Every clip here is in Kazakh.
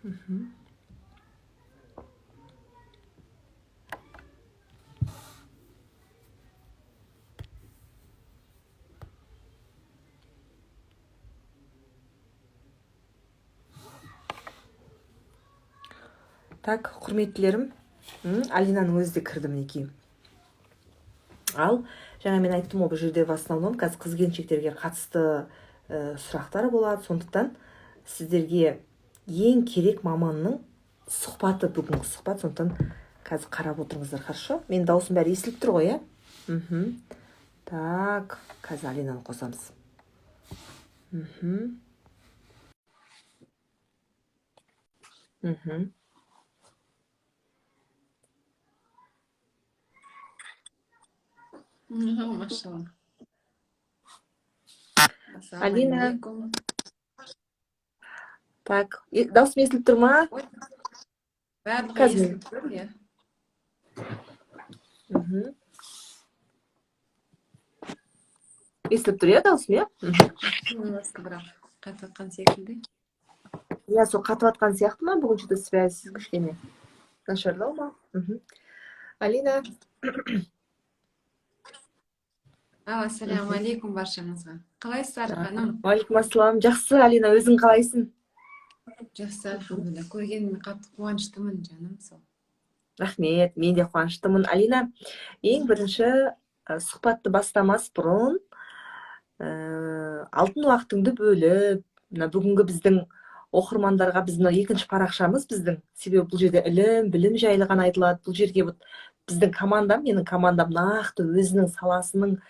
Мхм. Так, құрметтілерім, Алинаның өзі де кірді, мінекей. Ал жаңа мен айттым ғой, бұл жерде в основном қазір қыз келіншектерге қатысты сұрақтар болады. Сондықтан сіздерге ең керек маманның сұхбаты, бүгінгі сұхбат. Сондықтан қазір қарап отырыңыздар, хорошо? Менің дауысым бәрі естіліп тұр ғой, иә? Так, қазір Алинаны қосамыз. Мхм мхм Машалла. Алина. Ассалаумағалейкум. Так, дауысым естіліп тұр ма? Ой, барлығы Қазір. естіліп тұр, иә. Естіліп тұр, иә, дауысым, иә? Немножко, бірақ қатып жатқан секілді. Иә, сол қатып жатқан сияқты ма? Бүгін что то связь кішкене нашарлау ма? Алина. Ал, ассалаумағалейкум баршаңызға. Қалайсыздар, ханым? Уағалейкум ассалам. Жақсы, Алина, өзің қалайсың? Жақсы, альхамдулилля. Көргеніме қатты қуаныштымын, жаным сол. Рахмет, мен де қуаныштымын. Алина, ең бірінші сұхбатты бастамас бұрын алтын уақытыңды бөліп, мына бүгінгі біздің оқырмандарға, біз мына екінші парақшамыз біздің, себебі бұл жерде ілім, білім жайлы ғана айтылады. Бұл жерге вот біздің командам, менің командам нақты өзінің саласының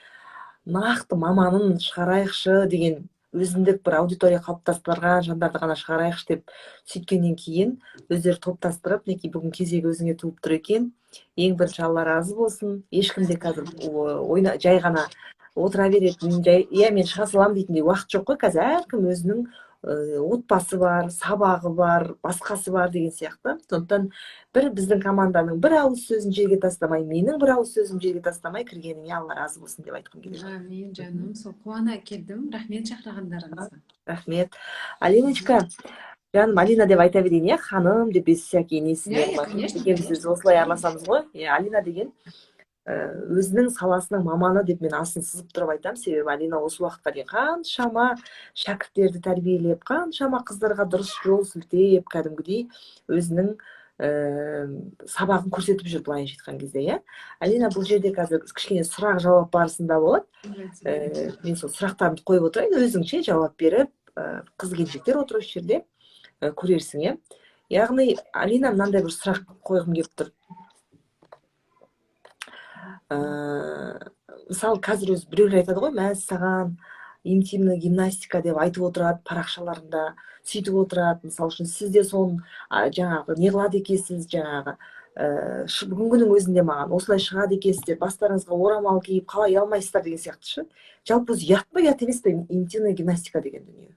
нақты маманын шығарайықшы деген, өзіндік бір аудитория қалыптастырған жандарды ғана шығарайықшы деп сөйткеннен кейін өздері топтастырып, мінекей, бүгін кезегі өзіңе туып тұр екен. Ең бірінші Алла разы болсын. Ешкім де қазір ойна, жай ғана отыра беретін, жай, иә, мен шыға саламын дейтіндей уақыт жоқ қой қазір. Әркім өзінің отбасы бар, сабағы бар, басқасы бар деген сияқты. Сондықтан бір біздің команданың бір ауыз сөзін жерге тастамай, менің бір ауыз сөзім жерге тастамай кіргеніңе Алла разы болсын деп айтқым келеді. Әмин, жаным сол, қуана келдім. Рахмет шақырғандарыңызға. Рахмет, Алиночка, жаным. Алина деп айта берейін, иә, ханым деп без всякий несіне. Иә, конечно. Екеуміз Конечно. осылай араласамыз ғой, иә. Алина деген өзінің саласының маманы деп мен астын сызып тұрып айтамын, себебі Алина осы уақытқа дейін қаншама шәкірттерді тәрбиелеп, қаншама қыздарға дұрыс жол сілтеп, кәдімгідей өзінің сабағын көрсетіп жүр, былайынша айтқан кезде, иә. Алина, бұл жерде қазір кішкене сұрақ жауап барысында болады. Мен сол сұрақтарымды қойып отырайын, өзіңше жауап беріп, қыз келіншектер отыр осы жерде, көрерсің, иә. Яғни, Алина, мынандай бір сұрақ қойғым келіп тұр. Мысалы, қазір өзі біреулер айтады ғой, мәссаған, интимный гимнастика деп айтып отырады парақшаларында, сөйтіп отырады. Мысалы үшін, сіз де соны жаңағы не қылады екенсіз, жаңағы бүгінгінің өзінде маған осылай шығады екенсіздер, бастарыңызға орамал киіп қалай ұялмайсыздар деген сияқты ше. Жалпы өзі ұят па, ұят емес пе интимный гимнастика деген дүние?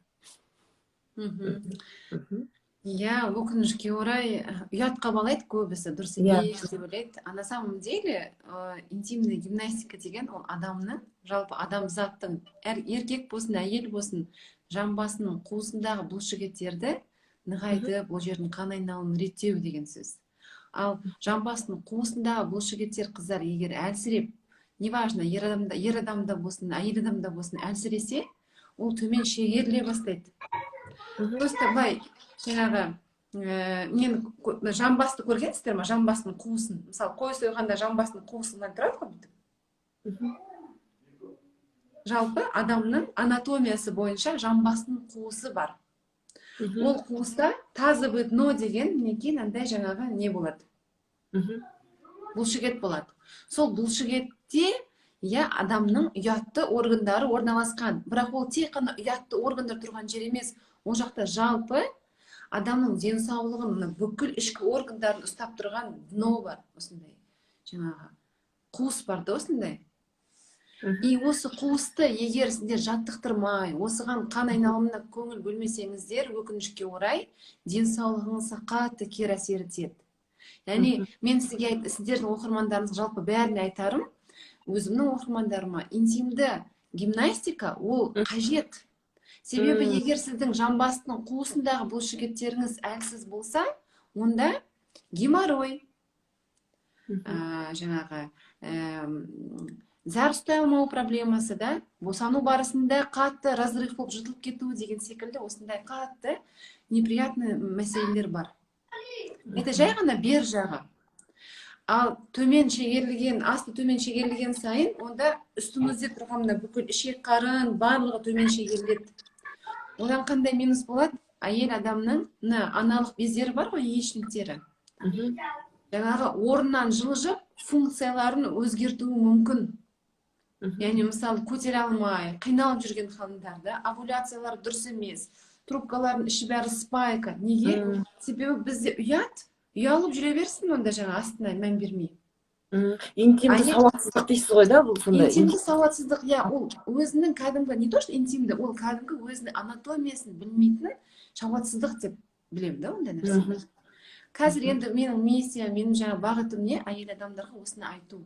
Иә, өкінішке орай, ұятқа балайды көбісі, дұрыс емес деп ойлайды. А на самом деле интимная гимнастика деген ол адамның, жалпы адамзаттың, әр еркек болсын, әйел болсын, жамбасының қуысындағы бұлшықеттерді нығайтып, ол жердің қан айналымын реттеу деген сөз. Ал жамбасының қуысындағы бұлшықеттер, қыздар, егер әлсіреп, неважно, ер адамда болсын, әйел адамда болсын, әлсіресе, ол төмен шегеріле бастайды. Просто былай жаңағы нені, жамбасты көргенсіздер ма, жамбастың қуысын? Мысалы, қой сойғанда жамбастың қуысынан тұрады ғой бүйтіп. Жалпы адамның анатомиясы бойынша жамбастың қуысы бар. Ол қуыста тазовый дно деген, мінекей, мынандай жаңағы не болады, бұлшықет болады. Сол бұлшықетте, иә, адамның ұятты органдары орналасқан. Бірақ ол тек қана ұятты органдар тұрған жер емес, ол жақта жалпы адамның денсаулығын, мына бүкіл ішкі органдарын ұстап тұрған дно бар, осындай жаңағы қуыс бар да осындай. И осы қуысты егер сіздер жаттықтырмай, осыған қан айналымына көңіл бөлмесеңіздер, өкінішке орай, денсаулығыңызға қатты кері әсер етеді. Яғни мен сізге, сіздердің оқырмандарыңызға, жалпы бәріне айтарым, өзімнің оқырмандарыма: интимді гимнастика ол қажет. Себебі егер сіздің жамбастың қуысындағы бұлшықеттеріңіз әлсіз болса, онда геморрой, жаңағы зәр ұстай алмау проблемасы да, босану барысында қатты разрыв болып жұтылып кету деген секілді осындай қатты неприятный мәселелер бар. Это жай ғана бер жағы. Ал төмен шегерілген, асты төмен шегерілген сайын, онда үстіңізде тұрған мына бүкіл ішек, қарын, барлығы төмен шегеріледі. Одан қандай минус болады? Әйел адамның мына аналық бездері бар ғой, яичниктері, жаңағы орнынан жылжып, функцияларын өзгертуі мүмкін. Яғни, мысалы, көтере алмай қиналып жүрген ханымдарда овуляциялары дұрыс емес, трубкалардың іші бәрі спайка. Неге? Себебі бізде ұят, ұялып жүре берсін онда, жаңа астына мән бермей. Интимді сауатсыздық дейсіз ғой да, бұл сонда? Интимді сауатсыздық, иә. Ол өзінің кәдімгі, не то что интимді, ол кәдімгі өзінің анатомиясын білмейтін сауатсыздық деп білемін да ондай нәрсені. Қазір енді менің миссиям, менің жаңа бағытым не? Әйел адамдарға осыны айту.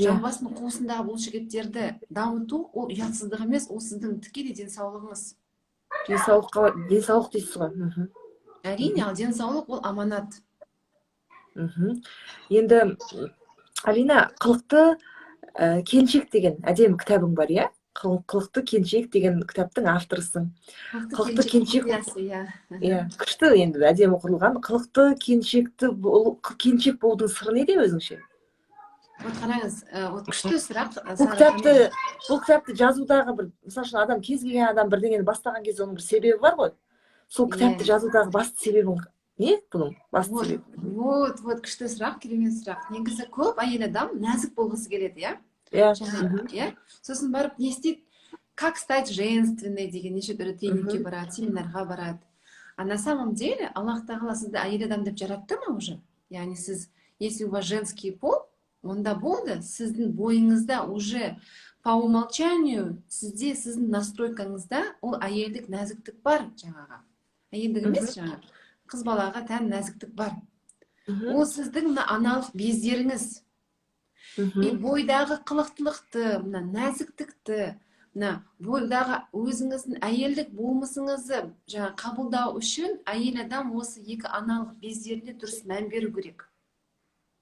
Жамбастың қуысындағы бұлшықеттерді дамыту — ол ұятсыздық емес, ол сіздің тікелей денсаулығыңыз. Денсаулыққа, денсаулық дейсіз ғой. Әрине, ал денсаулық — ол аманат. Енді, Алина, «Қылықты келіншек» деген әдемі кітабың бар, иә? «Қылықты келіншек» деген кітаптың авторысың. Қылықты келіншек. Құпиясы, иә. Иә, күшті енді, әдемі құрылған. Қылықты келіншекті келіншек болудың сыры неде өзіңше? Вот қараңыз, вот күшті сұрақ, Бұл Сара кітапты ханым. бұл кітапты жазудағы бір, мысалы үшін, адам, кез келген адам бірдеңені бастаған кезде оның бір себебі бар ғой. Сол кітапты жазудағы басты себебің не, бұның басты Вот, себебі? вот, вот, күшті сұрақ, керемет сұрақ. Негізі көп әйел адам нәзік болғысы келеді, иә? Жаңа, иә, сосын барып не істейді? «Как стать женственной» деген неше түрлі тренингке барады, семинарға барады. А на самом деле Аллах тағала сізді әйел адам деп жаратты ма уже? Яғни сіз, если у вас женский пол, онда болды, сіздің бойыңызда уже по умолчанию, сізде, сіздің настройкаңызда ол әйелдік нәзіктік бар, жаңағы әйелдік емес, жаңағы қыз балаға тән нәзіктік бар. Ол сіздің мына аналық бездеріңіз. И бойдағы қылықтылықты, мына нәзіктікті, мына бойдағы өзіңіздің әйелдік болмысыңызды жаңа қабылдау үшін әйел адам осы екі аналық бездеріне дұрыс мән беру керек.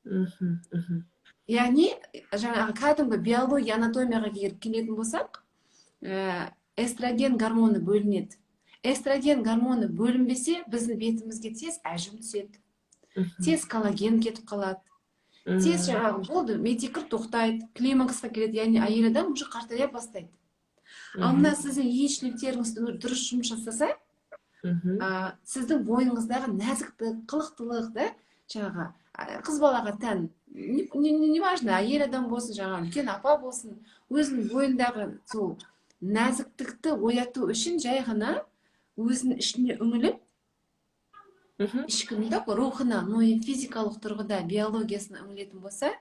мхм мхм Яғни жаңағы кәдімгі биология, анатомияға егер келетін болсақ, эстроген гормоны бөлінеді. Эстроген гормоны бөлінбесе, біздің бетімізге тез әжім түседі, тез коллаген кетіп қалады, тез жаңағы болды, етеккір тоқтайды, климаксқа келеді, яғни әйел адам уже қартая бастайды. Ал мына сіздің яичниктеріңіз дұрыс жұмыс жасаса, сіздің бойыңыздағы нәзіктік, қылықтылық да, жаңағы қыз балаға тән, не важно, әйел адам болсын, жаңағы үлкен апа болсын, өзінің бойындағы сол нәзіктікті ояту үшін жай ғана өзінің ішіне үңіліп, ішкі, не только рухына, но и физикалық тұрғыда биологиясына үңілетін болса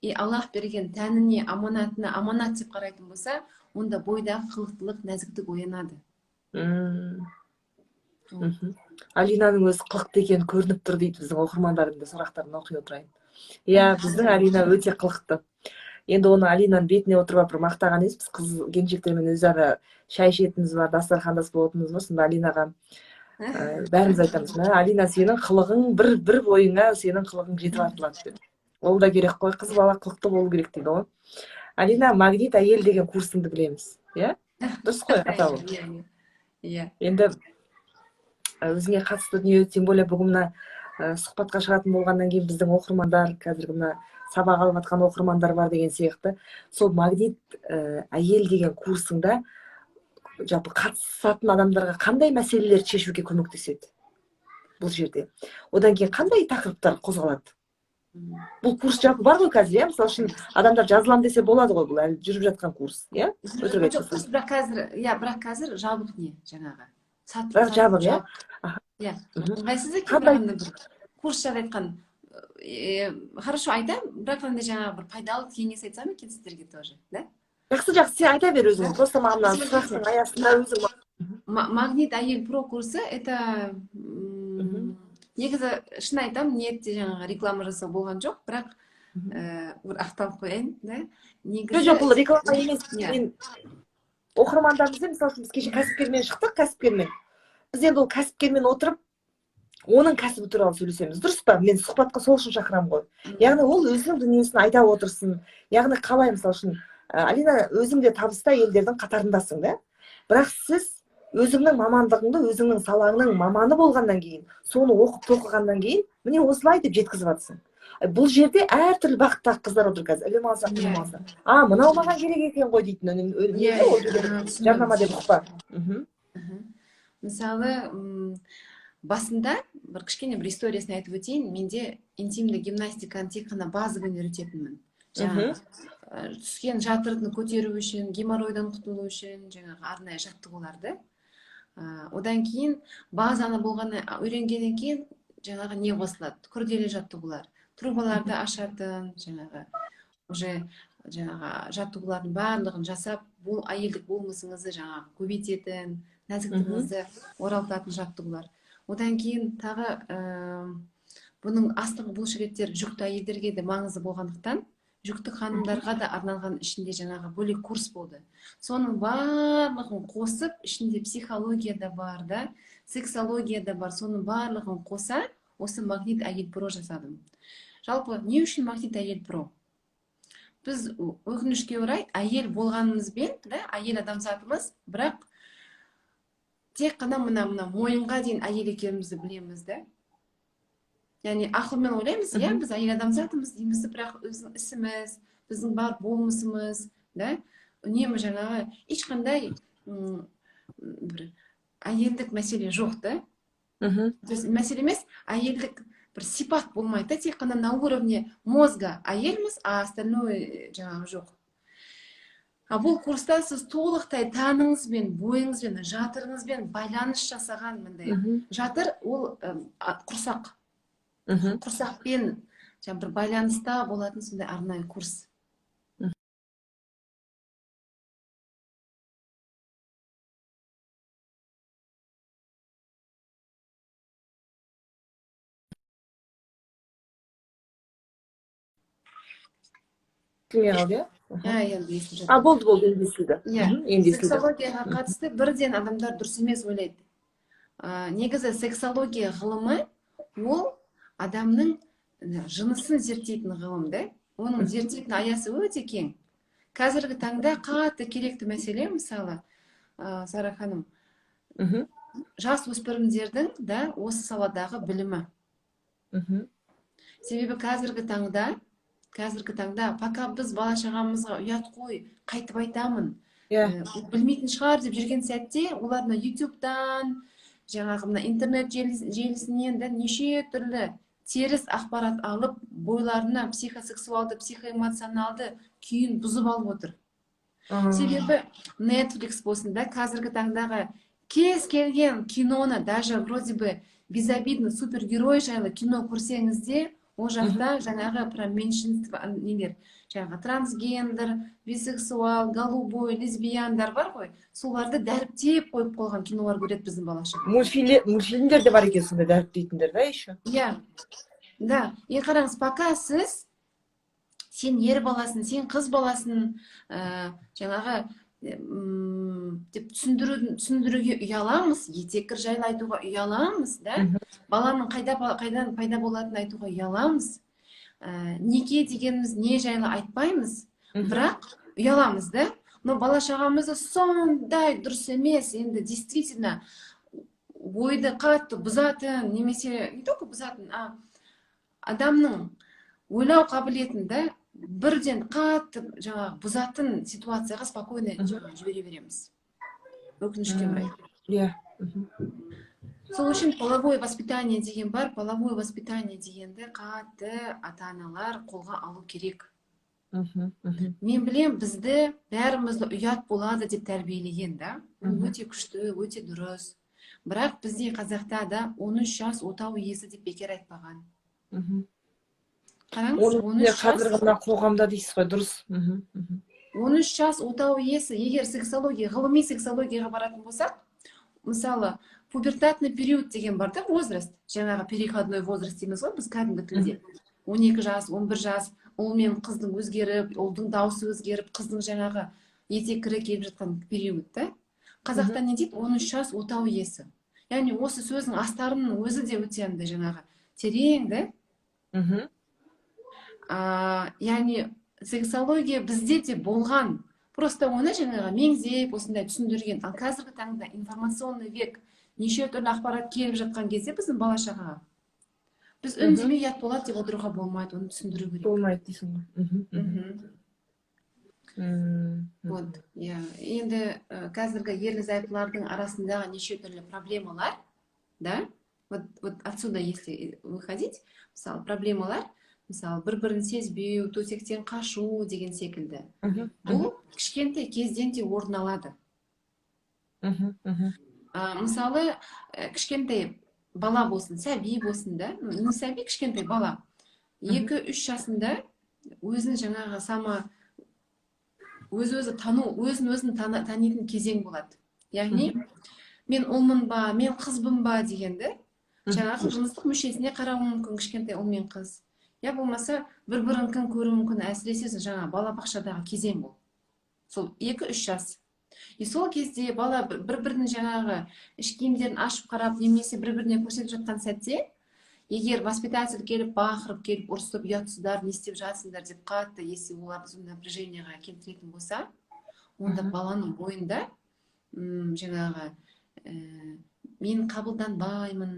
и Аллах берген тәніне, аманатына аманат деп қарайтын болса, онда бойдағы қылықтылық, нәзіктік оянады. Алинаның өзі қылықты екені көрініп тұр дейді біздің оқырмандардың да сұрақтарын оқи отырайын. Иә, біздің Алина өте қылықты. Енді оны Алинаның бетіне отырып алып бір мақтаған емеспіз. Қыз келіншектермен өзара шай ішетініміз бар, дастархандас болатынымыз бар. Сонда Алинаға бәріміз айтамыз: «Мә, Алина, сенің қылығың бір бойыңа, сенің қылығың жетіп артылады», — деп. Ол да керек қой, қыз бала қылықты болу керек дейді ғой. Алина, «Магнит әйел» деген курсыңды білеміз, иә? Дұрыс қой атауы? Иә. Енді өзіңе қатысты дүние, тем более бүгін мына сұхбатқа шығатын болғаннан кейін біздің оқырмандар, қазіргі мына сабақ алып жатқан оқырмандар бар деген сияқты, сол «Магнит әйел» деген курсыңда жалпы қатысатын адамдарға қандай мәселелерді шешуге көмектеседі бұл жерде? Одан кейін қандай тақырыптар қозғалады? Бұл курс жалпы бар ғой қазір, иә? Мысалы үшін, адамдар жазыламын десе болады ғой, бұл әлі жүріп жатқан курс, иә? Өтірік Жоқ, айтпасам. Курс бірақ қазір, иә, бірақ қазір жабық, не, жаңағы Бірақ жабық, иә? Иә. Ыңғайсыз екен. Қандай? Бірақ андай бір курс жайлы айтқан, хорошо, айтамын, бірақ андай жаңағы бір пайдалы кеңес айтсам екен сіздерге тоже да. Жақсы, жақсы, сен айта бер өзің. Просто маған мына сұрақтың аясында өзің. «Магнит әйел» про курсы — это негізі, шын айтамын, ниетте жаңағы реклама жасау болған жоқ, бірақ бір ақталып қояйын да. Жоқ, Негізі жоқ, бұл реклама емес. Иә. Мен Оқырмандарымызбен, мысалы үшін, біз кеше кәсіпкермен шықтық, кәсіпкермен. Біз енді ол кәсіпкермен отырып, оның кәсібі туралы сөйлесеміз, дұрыс па? Мен сұхбатқа сол үшін шақырамын ғой. Яғни ол өзінің дүниесін айта отырсын. Яғни қалай, мысалы үшін, Алина, өзің де табысты әйелдердің қатарындасың да, бірақ сіз өзіңнің мамандығыңды, өзіңнің салаңның маманы болғаннан кейін, соны оқып тоқығаннан кейін, міне, осылай деп жеткізіп жатрсың. Бұл жерде әртүрлі бағыттағы қыздар отыр қазір. Ілім алсақ, білім алсақ, а мынау маған керек екен ғой дейтін ол жерде жарнама деп ұқпа. Мысалы, басында бір кішкене бір историясын айтып өтейін. Менде интимді гимнастиканы тек қана базовый үйрететінмін, жаңағы түскен жатырды көтеру үшін, геморройдан құтылу үшін жаңағы арнайы жаттығуларды. Одан кейін базаны болғаннан, үйренгеннен кейін жаңағы не қосылады, күрделі жаттығулар, трубаларды ашатын, жаңағы уже жаңағы жаттығулардың барлығын жасап, бұл әйелдік болмысыңызды жаңағы көбейтетін, нәзіктігіңізді оралтатын жаттығулар. Одан кейін тағы бұның астыңғы бұлшықеттер жүкті әйелдерге де маңызды болғандықтан, жүкті ханымдарға да арналған ішінде жаңағы бөлек курс болды. Соның барлығын қосып, ішінде психология да бар да, сексология да бар, соның барлығын қоса осы «Магнит әйел про» жасадым. Жалпы не үшін «Магнит әйел про»? Біз, өкінішке орай, әйел болғанымызбен да, әйел адамзатымыз, бірақ тек қана мына мойынға дейін әйел екенімізді білеміз да. Яғни ақылмен ойлаймыз, иә, біз әйел адамзатымыз дейміз, бірақ өзінің ісіміз, біздің бар болмысымыз да үнемі жаңағы ешқандай бір әйелдік мәселе жоқ та. То есть мәселе емес, әйелдік бір сипат болмайды да. Тек қана на уровне мозга әйелміз, а остальное жаңағы жоқ. А бұл курста сіз толықтай тәніңізбен, бойыңызбен, жатырыңызбен байланыс жасаған мындай. Жатыр ол құрсақ. Құрсақпен жаңа бір байланыста болатын сондай арнайы курс. Естілмей қалды, иә? Иә, енді естіп А, жатырмын. болды, болды, енді естілді. Иә. Енді естілді. Сексологияға қатысты бірден адамдар дұрыс емес ойлайды. Негізі сексология ғылымы ол адамның жынысын зерттейтін ғылым да. Оның зерттейтін аясы өте кең. Қазіргі таңда қатты керекті мәселе, мысалы, Сара ханым, жас өспірімдердің да осы саладағы білімі. Себебі қазіргі таңда пока біз бала шағамызға ұят қой, қайтып айтамын, білмейтін шығар деп жүрген сәтте, олар мына ютубтан, жаңағы мына интернет желісінен де неше түрлі теріс ақпарат алып, бойларына психосексуалды, психоэмоционалды күйін бұзып алып отыр. Себебі Netflix болсын да, қазіргі таңдағы кез келген киноны, даже вроде бы безобидный супергерой жайлы кино көрсеңіз де, ол жақта жаңағы про меньшинство, нелер, жаңағы трансгендер, бисексуал, голубой, лесбияндар бар ғой, соларды дәріптеп қойып қойған кинолар көреді біздің бала шаға. Мультфильмдер де бар екен сондай дәріптейтіндер да еще. Иә да. И қараңыз, пока сіз сен ер баласын, сен қыз баласын, жаңағы деп түсіндіруге ұяламыз, етеккір жайлы айтуға ұяламыз да, баланың қайдан пайда болатынын айтуға ұяламыз, неке дегеніміз не жайлы айтпаймыз, бірақ ұяламыз да. Но бала шағамызды сондай дұрыс емес, енді действительно ойды қатты бұзатын, немесе не только бұзатын, а адамның ойлау қабілетін да бірден қатты жаңағы бұзатын ситуацияға спокойно жаңағы жібере береміз, өкінішке орай. Иә. Сол үшін половое воспитание деген бар. Половое воспитание дегенді қатты ата аналар қолға алу керек. Мхм, мхм. Мен білем, бізді бәрімізді ұят болады деп тәрбиелеген да. Ол өте күшті, өте дұрыс, бірақ бізде, қазақта да, 13 жас отау иесі деп бекер айтпаған. Қараңыз, Оның 13 үстіне жас. қазіргі мына қоғамда дейсіз ғой, дұрыс. мхм, мхм. 13 жас отау иесі. Егер сексология, ғылыми сексологияға баратын болсақ, мысалы, пубертатный период деген бар да, возраст, жаңағы переходной возраст дейміз ғой біз кәдімгі тілде, 12 жас, 11 жас, ұл мен қыздың өзгеріп, ұлдың дауысы өзгеріп, қыздың жаңағы Етеккірі келіп жатқан период та. Қазақта не дейді? 13 жас — отау иесі. Яғни осы сөздің астарының өзі де өте андай жаңағы терең да. Яғни сексология бізде де болған, просто оны жаңағы меңзеп, осындай түсіндірген. Ал қазіргі таңда информационный век, неше түрлі ақпарат келіп жатқан кезде біздің бала шағаға біз үндемей, ұят болады деп отыруға болмайды, оны түсіндіру керек. Болмайды дейсің ғой. мхм Вот, иә, енді қазіргі ерлі зайыптылардың арасындағы неше түрлі проблемалар да, вот отсюда если выходить, мысалы, проблемалар, мысалы, бір бірін сезбеу, төсектен қашу деген секілді, бұл кішкентай кезден де орын алады. мхм мхм Мысалы, кішкентай бала болсын, сәби болсын да, ну, не сәби, кішкентай бала, 2-3 жасында өзін жаңағы сама өз өзі тану, өзін өзін танитын кезең болады. Яғни мен ұлмын ба, мен қызбын ба дегенді жаңағы жыныстық мүшесіне қарауы мүмкін кішкентай ұл мен қыз, я болмаса бір бірінікін көруі мүмкін. Әсіресе жаңа балабақшадағы кезең, бұл сол 2-3 жас. И сол кезде бала бір бірінің жаңағы іш киімдерін ашып қарап немесе бір біріне көрсетіп жатқан сәтте, егер воспитатель келіп, бақырып келіп, ұрысып, «Ұятсыздар, не істеп жатсыңдар?» деп қатты, если оларды сондай напряжение ға келтіретін болса, онда баланың бойында жаңағы мен қабылданбаймын,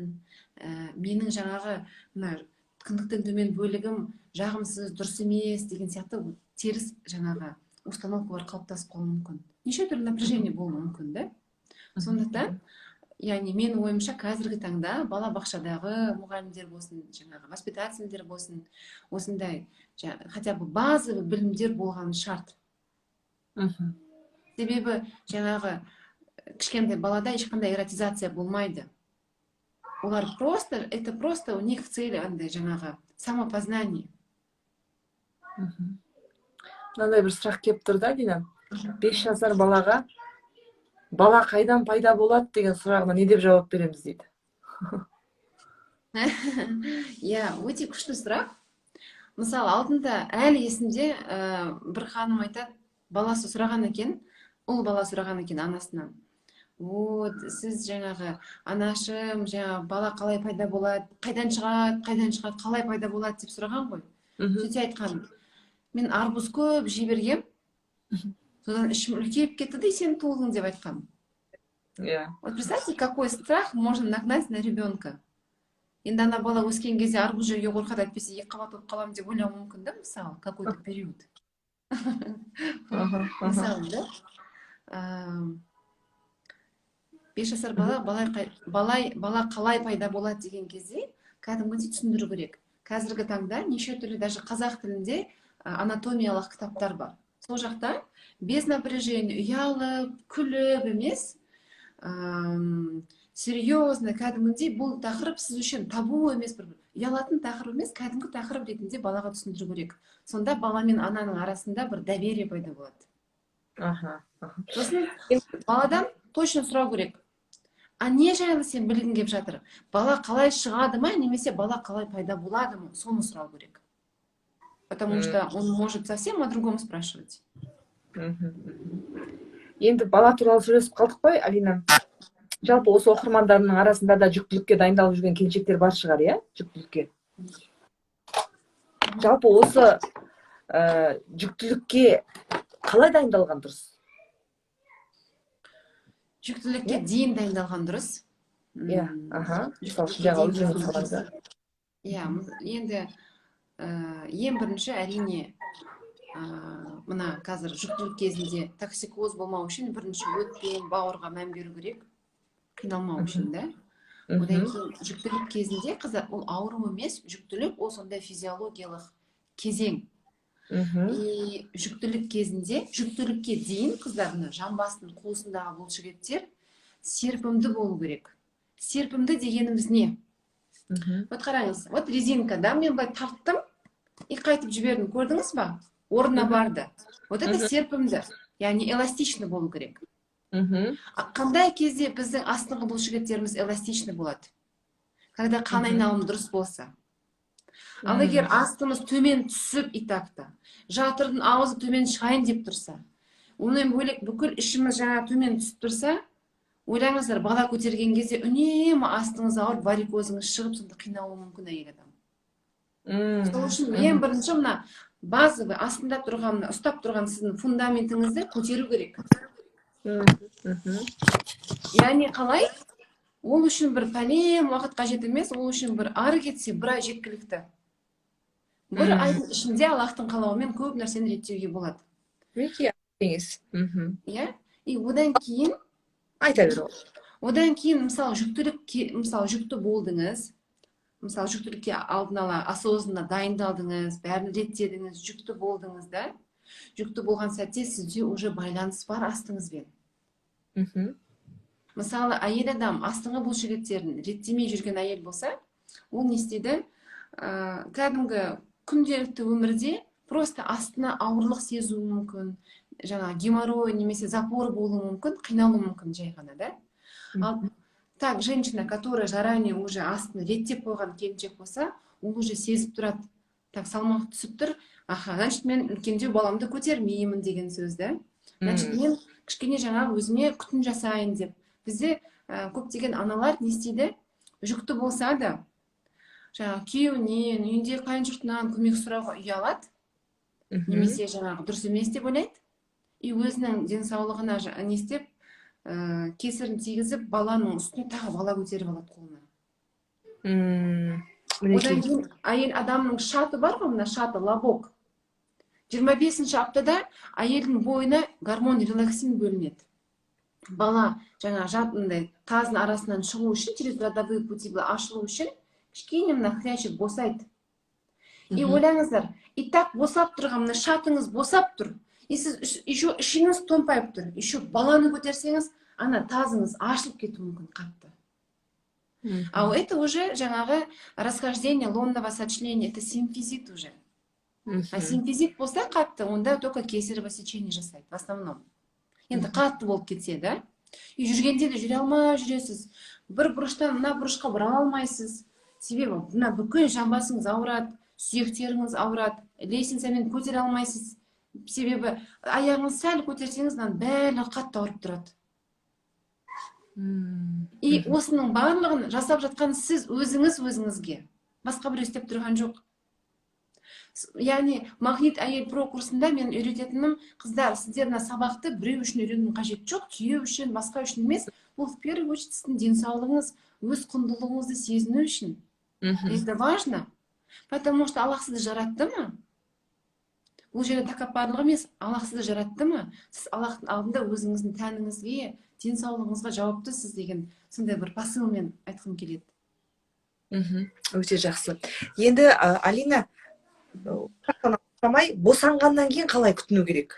менің жаңағы мына кіндіктің төмен бөлігім жағымсыз, дұрыс емес деген сияқты теріс жаңағы установкалар қалыптасып қалуы мүмкін, неше түрлі напряжение болуы мүмкін да. Сондықтан, яғни менің ойымша, қазіргі таңда балабақшадағы мұғалімдер болсын, жаңағы воспитательдер болсын, осындай хотя бы базовый білімдер болғаны шарт. Себебі жаңағы кішкентай балада ешқандай эротизация болмайды. Олар просто, это просто у них в цели андай жаңағы самопознание. Мынандай бір сұрақ келіп тұр да, Дина. 5 жасар балаға «Бала қайдан пайда болады?» деген сұрағына не деп жауап береміз дейді. Иә, өте күшті сұрақ. Мысалы, алдында әлі есімде, бір ханым айтады, баласы сұраған екен, ұл бала сұраған екен анасынан: «Вот сіз жаңағы, анашым, жаңағы бала қалай пайда болады, қайдан шығады, қайдан шығады, қалай пайда болады?» деп сұраған ғой. Сөйтсе айтқан: «Мен арбуз көп жей бергем, содан ішім үлкейіп кетті де, сен тудың», — деп айтқан. Вот представьте, какой страх можно нагнать на ребенка. Енді ана бала өскен кезде арбуз жеуге қорқады, әйтпесе екі қабат болып қаламын деп ойлауы мүмкін да, мысалы, какой то период. Аха, аха. Мысалы да, 5 жасар бала бала қалай пайда болады деген кезде кәдімгідей түсіндіру керек. Қазіргі таңда неше түрлі, даже қазақ тілінде анатомиялық кітаптар бар. Сол жақта без напряжения, ұялып күліп емес, серьезно, кәдімгідей бұл тақырып сіз үшін табу емес, бір ұялатын тақырып емес, кәдімгі тақырып ретінде балаға түсіндіру керек. Сонда бала мен ананың арасында бір доверие пайда болады. аха аха. Сосын баладан точно сұрау керек: а не жайлы сен білгің келіп жатыр? Бала қалай шығады ма немесе бала қалай пайда болады ма, соны сұрау керек, потому что он может совсем о другом спрашивать. Мхм. Енді бала туралы сөйлесіп қалдық қой, Алина. Жалпы осы оқырмандарымның арасында да жүктілікке дайындалып жүрген келіншектер бар шығар, иә? Жүктілікке, жалпы осы жүктілікке қалай дайындалған дұрыс? Жүктілікке дейін дайындалған дұрыс. Иә, аха, мысалы үшін, Жүктілікке жаңа дейін өзіңіз дайындалған салаңызда. дұрыс. Иә, енді ең бірінші, әрине, мына қазір жүктілік кезінде токсикоз болмау үшін бірінші өт пен бауырға мән беру керек, қиналмау үшін да. Одан кейін жүктілік кезінде, қыздар, ол ауру емес, жүктілік ол сондай физиологиялық кезең. И жүктілік кезінде, жүктілікке дейін, қыздар, мына жамбастың қуысындағы бұлшықеттер серпімді болу керек. Серпімді дегеніміз не? Вот қараңыз, вот резинка да, мен былай тарттым и қайтып жібердім, көрдіңіз ба, орнына барды. Вот это серпімді, яғни эластичный болу керек. А қандай кезде біздің астыңғы бұлшықеттеріміз эластичный болады? Когда қан айналымы дұрыс болса. Ал егер астымыз төмен түсіп, и так та жатырдың аузы төмен шығайын деп тұрса, Онан бөлек, бүкіл ішіміз жаңа төмен түсіп тұрса, ойлаңыздар, бала көтерген кезде үнемі астыңыз ауырып, варикозыңыз шығып, сонда қиналуы мүмкін әйел адам. Сол үшін ең бірінші мына базовый астында тұрған, мына ұстап тұрған сіздің фундаментіңізді көтеру керек. Яғни қалай? Ол үшін бір пәлен уақыт қажет емес, ол үшін бір ары кетсе бір ай жеткілікті. Бір айдың ішінде Аллахтың қалауымен көп нәрсені реттеуге болады. Мінекей, кеңес. Иә, и одан кейін Айта бер. Одан кейін, мысалы, жүктілік, мысалы, жүкті болдыңыз, мысалы, жүктілікке алдын ала осознанно дайындалдыңыз, бәрін реттедіңіз, жүкті болдыңыз да. Жүкті болған сәтте сізде уже байланыс бар астыңызбен. Мысалы, әйел адам астыңғы бұлшықеттерін реттемей жүрген әйел болса, ол не істейді? Кәдімгі күнделікті өмірде просто астына ауырлық сезуі мүмкін, жаңағы геморрой немесе запор болуы мүмкін, қиналуы мүмкін жай ғана да. Ал так женщина, которая заранее уже астын реттеп қойған келіншек болса, ол уже сезіп тұрады: так, салмақ түсіп тұр, аха, значит, мен үлкендеу баламды көтермеймін деген сөз да, значит, мен кішкене жаңағы өзіме күтім жасайын деп. Бізде көптеген аналар не істейді? Жүкті болса да, жаңағы күйеуінен, үйінде қайын жұртынан көмек сұрауға ұялады немесе жаңағы дұрыс емес деп ойлайды и өзінің денсаулығына не істеп, кесірін тигізіп, баланың үстіне тағы бала көтеріп алады қолына. Одан кейін әйел адамның шаты бар ғой, мына шаты, лобок. 25-ші аптада әйелдің бойына гормон релаксин бөлінеді. Бала жаңа жат мындай таздың арасынан шығу үшін, через родовые пути былай ашылу үшін кішкене мына хрящик босайды. И ойлаңыздар, и так босап тұрған мына шатыңыз босап тұр, и сіз еще ішіңіз томпайып тұр, еще баланы көтерсеңіз, ана тазыңыз ашылып кетуі мүмкін қатты. А это уже жаңағы расхождение лонного сочленения, это симфизит уже. А симфизит болса қатты, онда только кесарево сечение жасайды в основном. Енді қатты болып кетсе да, и жүргенде де жүре алмай жүресіз, бір бұрыштан мына бұрышқа бұра алмайсыз, себебі мына бүкіл жамбасыңыз ауырады, сүйектеріңіз ауырады, лестницамен көтере алмайсыз, себебі аяғыңыз сәл көтерсеңіз, мынаның барлығы қатты ауырып тұрады. И осының барлығын жасап жатқан сіз өзіңіз өзіңізге, басқа біреу істеп тұрған жоқ. Яғни «Магнит әйел» про курсында мен үйрететінім: қыздар, сіздер мына сабақты біреу үшін үйренудің қажеті жоқ, күйеу үшін, басқа үшін емес, бұл в первую очередь сіздің денсаулығыңыз, өз құндылығыңызды сезіну үшін. Это важно, потому что Аллах сізді жаратты ма, бұл жерде тәкаппарлық емес, Аллах сізді жаратты ма, сіз Аллахтың алдында өзіңіздің тәніңізге, денсаулығыңызға жауаптысыз деген сондай бір посылмен айтқым келеді. Өте жақсы. Енді, Алина, сұрамай, босанғаннан кейін қалай күтіну керек,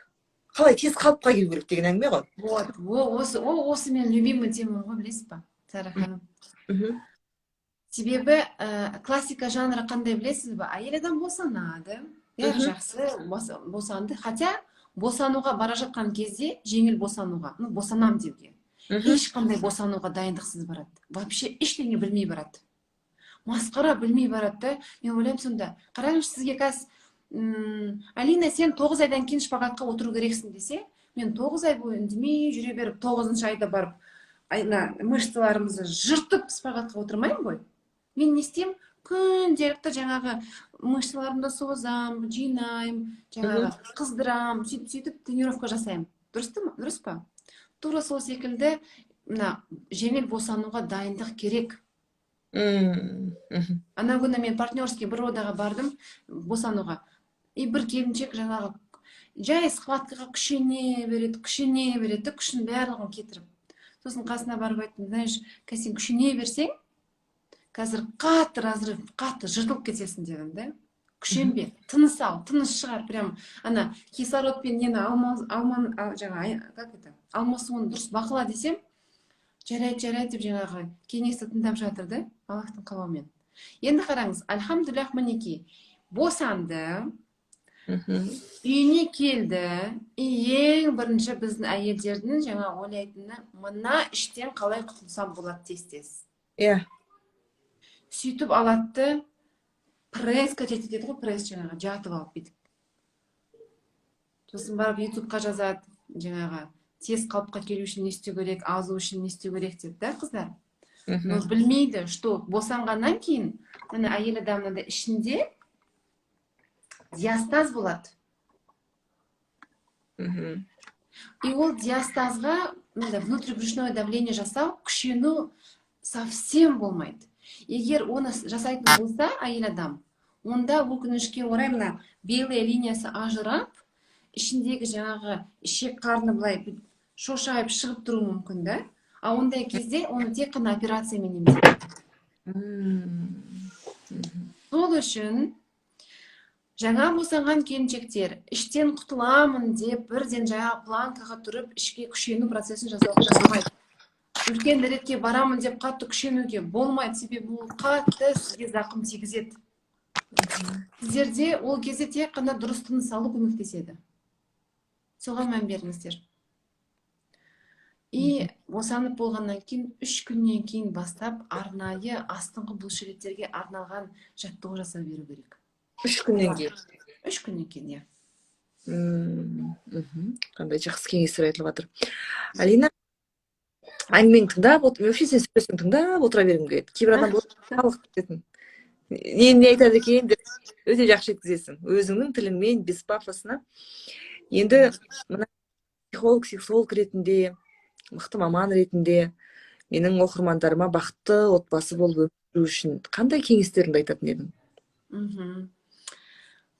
қалай тез қалыпқа келу керек деген әңгіме ғой. Вот, о, осы, о, осы менің любимый темам ғой, білесіз ба, Сара ханым? Себебі классика жанры қандай, білесіз ба? Әйел адам босанады, бәрі жақсы, босанды. Хотя босануға бара жатқан кезде, жеңіл босануға, ну, босанам деуге, ешқандай босануға дайындықсыз барады, вообще ештеңе білмей барады, масқара, білмей барады да. Мен ойлаймын сонда: қараңызшы, сізге қазір «Алина, сен 9 айдан кейін шпагатқа отыру керексің» десе, мен 9 ай бойы үндемей жүре беріп, тоғызыншы айда барып, мына мышцаларымызды жыртып, шпагатқа отырмаймын ғой. Мен не істеймін? Күнделікті жаңағы мышцаларымды созамын, жинаймын, жаңағы қыздырамын, сөйтіп, сөйтіп тренировка жасаймын. Дұрыс па? Дұрыс па? Тура сол секілді мына жеңіл босануға дайындық керек. Ана күні мен партнерский бір родаға бардым босануға, и бір келіншек жаңағы жай схваткаға күшене береді, күшене береді де, күшін барлығын кетіріп. Сосын қасына барып айттым: «Знаешь, қазір сен күшене берсең, қазір қатты разрыв, қатты жыртылып кетесің», — дедім да. «Күшенбе, тыныс ал, тыныс шығар, прям ана кислородпен нені алман жаңа, как это, алмасуын дұрыс бақыла», — десем, «Жарайды, жарайды» деп жаңағы кеңесті тыңдап жатыр да, Аллахтың қалауымен. Енді қараңыз, альхамдулиллах, мінекей, босанды, үйіне келді, и ең бірінші біздің әйелдердің жаңа ойлайтыны: мына іштен қалай құтылсам болады тез тез Сөйтіп алады да, пресс качать етеді ғой, пресс, жаңағы жатып алып бүйтіп. Сосын барып Ютубқа жазады. Жаңағы тез қалыпқа келу үшін не істеу керек, азу үшін не істеу керек деп да, қыздар. Но білмейді, что босанғаннан кейін міне әйел адамның да ішінде диастаз болады. И ол диастазға мындай внутрибрюшное давление жасау, күшену совсем болмайды. Егер оны жасайтын болса әйел адам, онда, өкінішке орай, мына белая линиясы ажырап, ішіндегі жаңағы ішек қарны былай шошайып шығып тұруы мүмкін да. А ондай кезде оны тек қана операциямен емдейді. Сол үшін жаңа босанған келіншектер іштен құтыламын деп бірден жаңағы планкаға тұрып, ішке күшену процесін жасауға болмайды. Үлкен дәретке барамын деп қатты күшенуге болмайды, себебі ол қатты сізге зақым тигізеді. Сіздерде ол кезде тек қана дұрыс тыныс алу көмектеседі, соған мән беріңіздер. И босанып болғаннан кейін 3 күннен кейін бастап арнайы астыңғы бұлшықеттерге арналған жаттығу жасау беру керек. 3 күннен кейін? 3 күннен кейін, иә. Қандай жақсы кеңестер айтылып жатыр, Алина! Әңгімеңді тыңдап, вообще сен сөйлесең, тыңдап отыра бергім келеді. Кейбір адам болады, кететін, не айтады екен деп. Өте жақсы жеткізесің өзіңнің тіліңмен, без пафосына. Енді мына психолог, сексолог ретінде, мықты маман ретінде менің оқырмандарыма бақытты отбасы болып өмір сүру үшін қандай кеңестеріңді айтатын едің?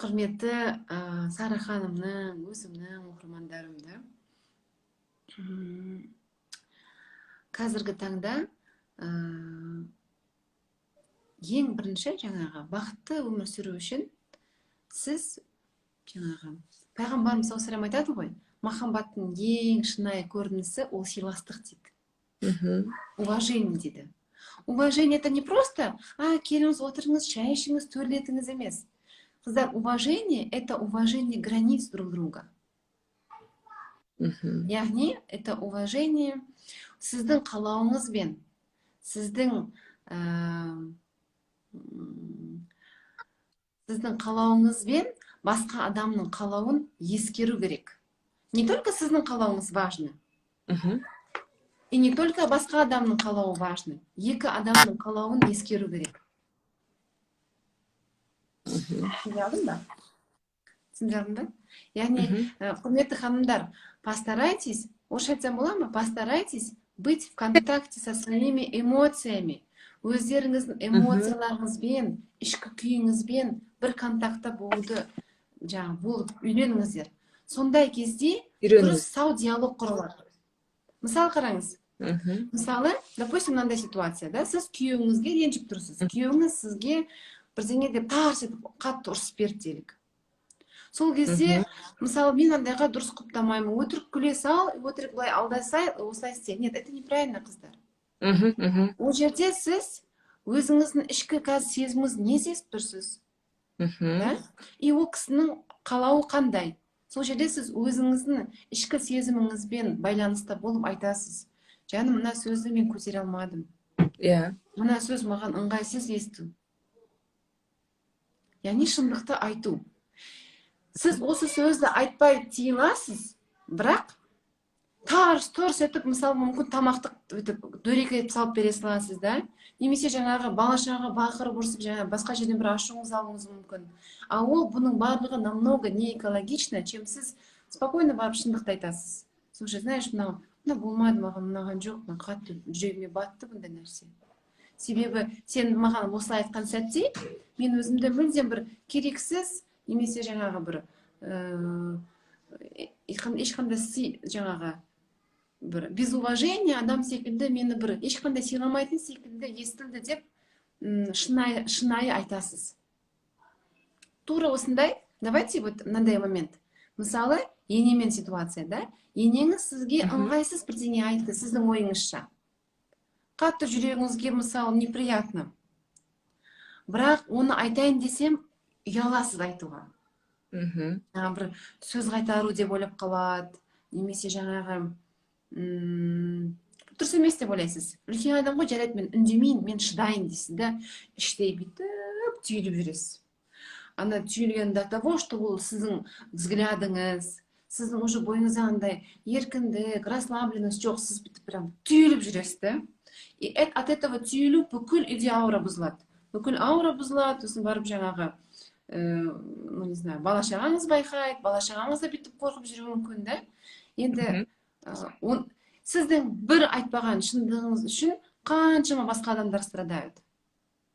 Құрметті Сара ханымның, өзімнің оқырмандарым да, қазіргі таңда ең бірінші жаңағы бақытты өмір сүру үшін сіз жаңағы пайғамбарымыз саллаллаху алейхи айтады ғой, махаббаттың ең шынайы көрінісі ол сыйластық дейді, уважение дейді. Уважение — это не просто «а, келіңіз, отырыңыз, шай ішіңіз, төрлетіңіз» емес, қыздар. Уважение — это уважение границ друг друга. Яғни это уважение сіздің қалауыңызбен, сіздің қалауыңызбен басқа адамның қалауын ескеру керек. Не только сіздің қалауыңыз важно и не только басқа адамның қалауы важно, екі адамның қалауын ескеру керек. Түсіндіре алдым ба? Түсіндіре алдым ба? Яғни, құрметті ханымдар, постарайтесь, орысша айтсам бола ма, постарайтесь быть в контакте со своими эмоциями. Өздеріңіздің эмоцияларыңызбен, ішкі күйіңізбен бір контактта болуды жаңағы болып үйреніңіздер. Сондай кезде дұрыс, Үйреніңіз. сау диалог құрылады. Мысалы, қараңыз, мысалы, допустим, мынандай ситуация да: сіз күйеуіңізге ренжіп тұрсыз, күйеуіңіз сізге бірдеңе деп тарс етіп қатты ұрсып берді делік. Сол кезде, мысалы, мен андайға дұрыс құптамаймын, өтірік күле сал, өтірік былай алдасай, осылай істе. Нет, это неправильно, қыздар. Мхм мхм Ол жерде сіз өзіңіздің ішкі қазір сезіміңіз не сезіп тұрсыз да, и ол кісінің қалауы қандай, сол жерде сіз өзіңіздің ішкі сезіміңізбен байланыста болып айтасыз: «Жаным, мына сөзді мен көтере алмадым, мына сөз маған ыңғайсыз есту». Яғни шындықты айту. Сіз осы сөзді айтпай тыйыласыз, бірақ тарс тұрс етіп, мысалы, мүмкін, тамақты өйтіп дөрекі етіп салып бере саласыз да, немесе жаңағы бала шаға бақырып ұрсып, жаңағы басқа жерден бір ашуыңыз алуыңыз мүмкін. А ол бұның барлығы намного не экологично, чем сіз спокойно барып шындықты айтасыз: «Слушай, знаешь, мынау болмады, маған ұнаған жоқ, мына қатты жүрегіме батты бұндай нәрсе, себебі сен маған осылай айтқан сәтте мен өзімді мүлдем бір керексіз немесе жаңағы бір ешқандай сый, жаңағы бір без уважения адам секілді, мені бір ешқандай сыйламайтын секілді естілді» деп шынайы айтасыз. Тура осындай, давайте вот мынандай момент. Мысалы, енемен ситуация да: енеңіз сізге ыңғайсыз бірдеңе айтты, сіздің ойыңызша қатты жүрегіңізге, мысалы, неприятно, бірақ оны айтайын десем, ұяласыз айтуға. Жаңағы бір сөз қайтару деп ойлап қалады немесе жаңағы дұрыс емес деп ойлайсыз. Үлкен адам ғой, жарайды, мен үндемейін, мен шыдайын дейсіз да, іштей бүйтіп түйіліп жүресіз. Ана түйілген до того, что ол сіздің взглядыңыз, Сіздің уже бойыңызда андай еркіндік, расслабленность жоқ, сіз бүйтіп прям түйіліп жүресіз да. И от этого түйілу бүкіл үйде аура бұзылады, бүкіл аура бұзылады. Сосын барып жаңағы, ну, не знаю, бала шағаңыз байқайды, бала шағаңыз да бүйтіп қорқып жүруі мүмкін да. Енді сіздің бір айтпаған шындығыңыз үшін қаншама басқа адамдар страдают.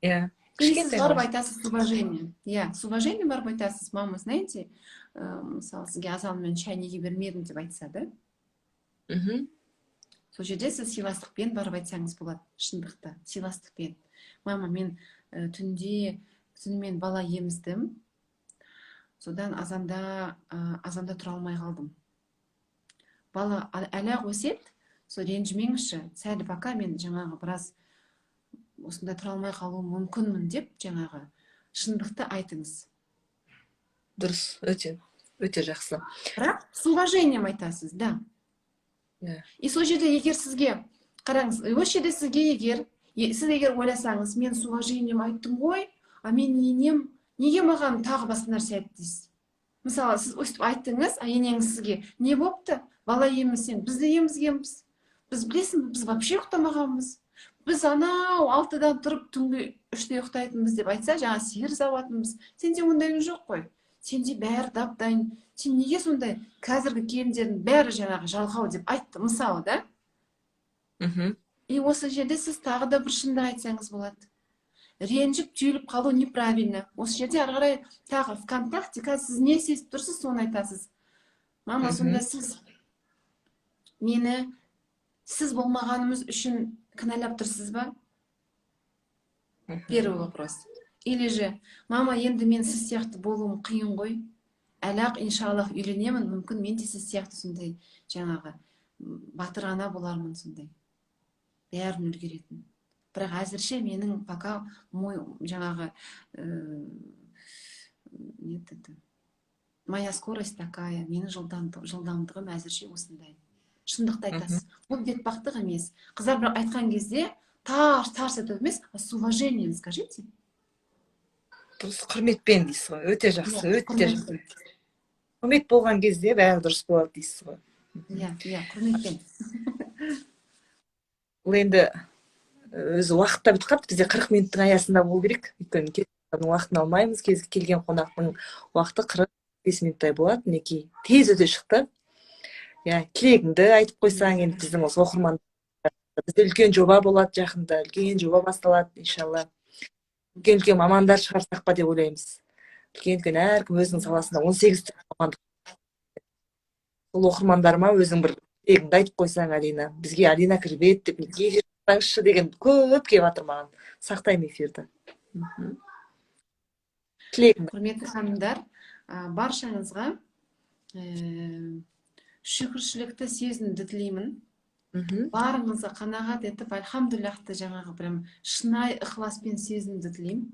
И сіз барып айтасыз с уважением, иә, с уважением барып айтасыз: «Мама, знаете, мысалы, сізге азанмен шай неге бермедім?» — деп айтса да. Сол жерде сіз сыйластықпен барып айтсаңыз болады шындықты, сыйластықпен: «Мама, мен түнде, түнімен бала еміздім, содан азанда тұра алмай қалдым. Бала әлі ақ өседі, сол ренжімеңізші, сәл пока мен жаңағы біраз осында тұра алмай қалуым мүмкінмін», — деп жаңағы шындықты айтыңыз. Дұрыс, өте өте жақсы. Бірақ с уважением айтасыз да. И сол жерде егер сізге, қараңыз, осы жерде сізге егер сіз егер ойласаңыз: «Мен с уважением айттым ғой, а менің енем неге маған тағы басқа нәрсе айтты?» — дейсіз. Мысалы, сіз өстіп айттыңыз, а енеңіз сізге: «Не болыпты, бала емізсең, біз де емізгенбіз, біз, білесің бе, біз вообще ұйықтамағанбыз, біз анау 6-дан тұрып, түнгі 3-те ұйықтайтынбыз», — деп айтса, жаңа сиыр сауатынбыз, сенде ондайың жоқ қой, сенде бәрі дап дайын, сен неге сондай, қазіргі келіндердің бәрі жаңағы жалқау деп айтты, мысалы да. И осы жерде сіз тағы да бір шындық айтсаңыз болады. Ренжіп, түйіліп қалу неправильно. Осы жерде ары қарай тағы ВКонтакте қазір сіз не сезіп тұрсыз, соны айтасыз: «Мама, сонда сіз мені сіз болмағанымыз үшін кінәлап тұрсыз ба?» Первый вопрос. Или же: «Мама, енді мен сіз сияқты болуым қиын ғой, әлі ақ, иншаллах, үйленемін, мүмкін, мен де сіз сияқты сондай жаңағы батыр ана болармын, сондай бәрін үлгеретін. Бірақ әзірше менің пока мой жаңағы нет, это моя скорость такая, менің жылдамдығым әзірше осындай». Шындықты айтасыз, бұл бетбақтық емес, қыздар. Бірақ айтқан кезде тарс тарс етіп емес, а с уважением скажите. Дұрыс, құрметпен дейсіз ғой. Өте жақсы. Иә, өте жақсы. Құрметпен. Құрмет болған кезде бәрі дұрыс болады дейсіз ғой. Иә, құрметпен. Бұл енді өзі уақыт та бітіп қалыпты. Бізде 40 минуттың аясында болу керек, өйткені уақытын алмаймыз. Кез келген қонақтың уақыты 45 минуттай болады. Мінекей, тез өте шықты. Иә, тілегіңді айтып қойсаң енді біздің осы оқырман. Бізде үлкен жоба болады жақында, үлкен жоба басталады, иншалла. Үлкен үлкен мамандар шығарсақ па деп ойлаймыз. Үлкен үлкен, әркім өзінің саласында 18 түрлі мамандық. Сол оқырмандарыма өзің бір тілегіңді айтып қойсаң, Алина. Бізге «Алина кіріп еді» деп, «Эфир жасаңызшы» деген көп келіп жатыр маған. Сақтаймын эфирді. Тілегіңді. Құрметті ханымдар, баршаңызға шүкіршілікті сезінуді тілеймін. Барыңызға қанағат етіп, альхамдулиллахты жаңағы прям шынайы ықыласпен сезінуді тілеймін.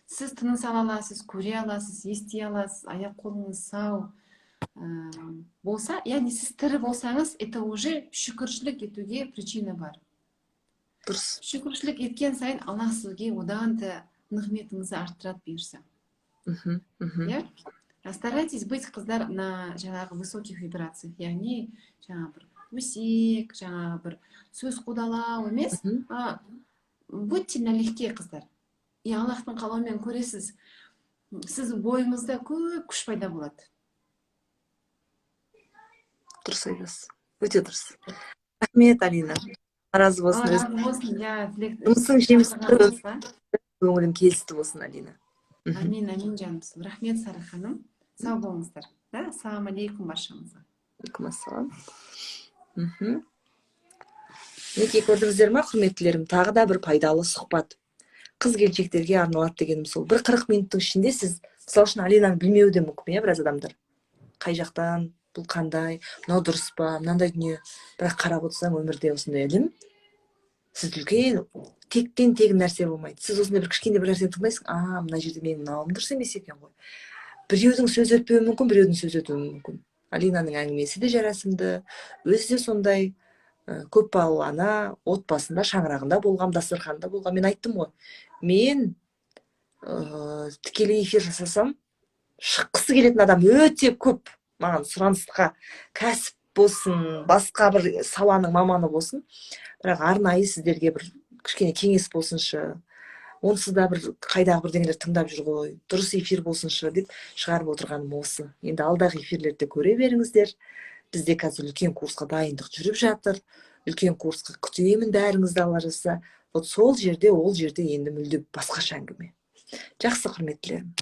Сіз тыныс ала аласыз, көре аласыз, ести аласыз, аяқ қолыңыз сау болса, яғни сіз тірі болсаңыз, это уже шүкіршілік етуге причина бар. Шүкіршілік еткен сайын Аллах сізге одан да нығметіңізді арттырады, бұйырса. мхм мхм Иә, а старайтесь быть, қыздар, на жаңағы высоких вибрациях, яғни жаңағы бір өсек, жаңағы бір сөз қудалау емес, а будьте налегке, қыздар. И Аллахтың қалауымен көресіз, сіздің бойыңызда көп күш пайда болады. Дұрыс айтасыз, өте дұрыс. Рахмет, Алина, разы болсын. Алла разы болсын, иә, тілек Жұмысың жемісті, шақырғаныңызға. көңілің келісті болсын, Алина. Әмин, әмин, жаным. Рахмет, Сара ханым, сау болыңыздар да. Ассалаумағалейкум баршаңызға. Алейкум ассалам. Мінекей, көрдіңіздер ма, құрметтілерім, тағы да бір пайдалы сұхбат. Қыз келіншектерге арналады дегенім сол. Бір 40 минуттың ішінде сіз, мысалы үшін, Алинаны білмеуі де мүмкін, иә, біраз адамдар. Қай жақтан, бұл қандай, мынау дұрыс па, мынандай дүние. Бірақ қарап отырсаң, өмірде осындай ілім, сіз үлкен, тектен тегін нәрсе болмайды. Сіз осындай бір кішкене бір нәрсені тыңдайсың: «А, мына жерде менің мынауым дұрыс емес екен ғой». Біреудің сөзі өтпеуі мүмкін, біреудің сөзі өтуі мүмкін. Алинаның әңгімесі де жарасымды, өзі де сондай көп балалы ана, отбасында, шаңырағында болған, дастарханында болған. Мен айттым ғой, мен тікелей эфир жасасам, шыққысы келетін адам өте көп. Маған сұранысқа кәсіп болсын, басқа бір саланың маманы болсын, бірақ арнайы сіздерге бір кішкене кеңес болсыншы, онсыз да бір қайдағы бірдеңелер тыңдап жүр ғой, дұрыс эфир болсыншы деп шығарып отырғаным осы. Енді алдағы эфирлерде көре беріңіздер. Бізде қазір үлкен курсқа дайындық жүріп жатыр. Үлкен курсқа күтемін бәріңізді, Алла жазса. Вот сол жерде, ол жерде енді мүлде басқаша әңгіме. Жақсы, құрметтілерім.